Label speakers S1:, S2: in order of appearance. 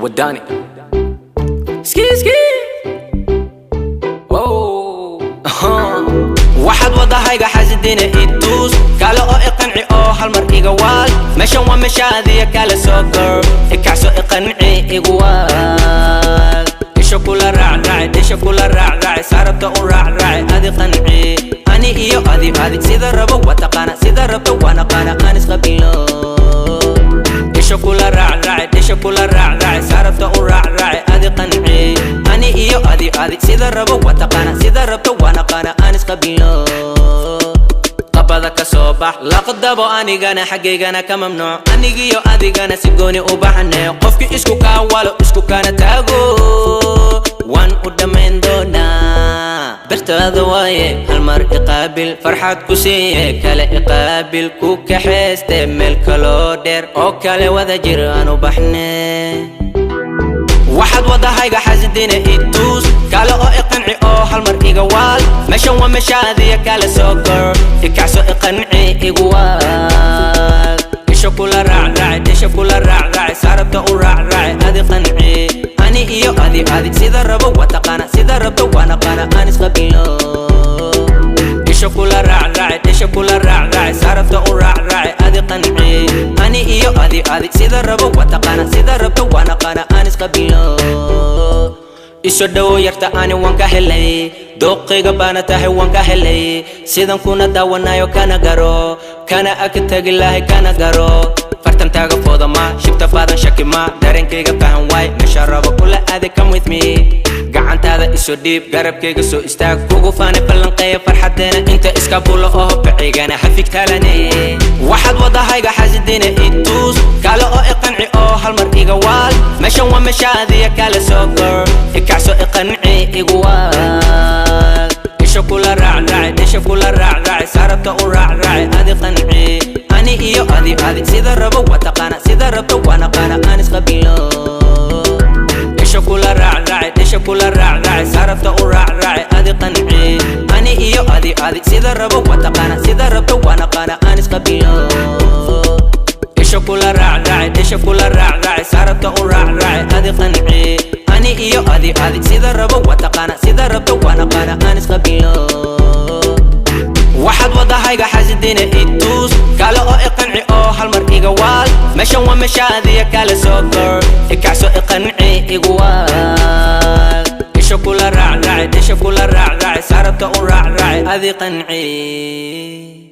S1: Wadani. Ski ski. Whoa. Waxaad wadahayga xasidina ituus kale oo iqanci oo hal mar iga waal. Meeshan waa meeshaadiya, kale soo gor, ikacso, iqanci, igu waal. Isha kula raacraaci, isha kula raacraaci, saarabta u raacraaci, adi qanci. Ani iyo adi, adi sida rabo waa taqaana, sida rabto waa naqaana, aan isqabilo. Isha kula raacraaci, isha kula raacraaci, saarabta u raacraaci, adi qanci. Ani iyo adi, adi sida rabo waa taqaana, sida rabto waa naqaana, aan isqabilo. Qabada ka soo bax laqdabo, anigana xaggaygana ka mamnuuc. Anigiyo adigana si gooni u baxne. Qofki isku kaa walo, isku kana taago, waan u dhammayn doonaa. Dartaada waaye, hal mar iqaabil, farxad ku siiye, kale iqaabil, ku kaxayste meel kaloo dheer oo kale wada jir aan u baxne. Waxaad wadahayga xasidina ituus kale oo iqanci oo hal mar iga waal. Meeshan waa meeshaadiya, kale soo gor, ikacso, iqanci, igu waal. Isha kula raacraaci, isha kula raacraaci, saarabta u raacraaci, adi qanci. Ani iyo adi, adi sida rabo waa taqaana, sida rabto waa naqaana, aan isqabilo. Isha kula raacraaci, isha kula raacraaci, saarabta u raacraaci, adi qanci. Ani iyo adi, adi sida rabo waa taqaana, sida rabto waa naqaana, aan isqabilo. Iso dhowo yarta, ani waan ka helay, dooqayga baana tahay, waan ka helay. Sidan kuna daawanayo kana garo, kana ag tagi lahay, kana garo. Fartantaaga foodama shibta faadan shakima, dareenkayga fahan waay, meesha rabo kula aadi, come with me. Gacantaada iso dhiib, garabkayga soo istaag, kugu faanay, ballanqeeya farxadeena inta iska bulo oo bacigana hafigtaalane. Waxaad wadahayga xasidina ituus kale oo iqanci oo hal mar iga waal. Meeshan waa meeshaadiya, kale soo gor, ikacso, iqanci, igu waal. Isha kula raacraaci, isha kula raacraaci, saarabta u raacraaci, adi qanci. Ani iyo adi, adi sida rabo waa taqaana, sida rabto waa naqaana, aan isqabilo. Isha kula raacraaci, isha kula raacraaci, saarabta u raacraaci, adi qanci. Ani iyo adi, adi sida rabo waa taqaana, sida rabto waa naqaana, aan isqabilo. Isha kula raacraaci, isha kula raacraaci, saarabta u raacraaci, adi qanci. Ani iyo adi, adi sida rabo waa taqaana, sida rabto waa naqaana, aan isqabilo. Waxaad wadahayga xasidina ituus kale oo iqanci oo hal mar iga waal. Meeshan waa meeshaadiya, kale soo gor, ikacso, iqanci, igu waal. Isha kula raacraaci, isha kula raacraaci, saarabta u raacraaci, adi qanci.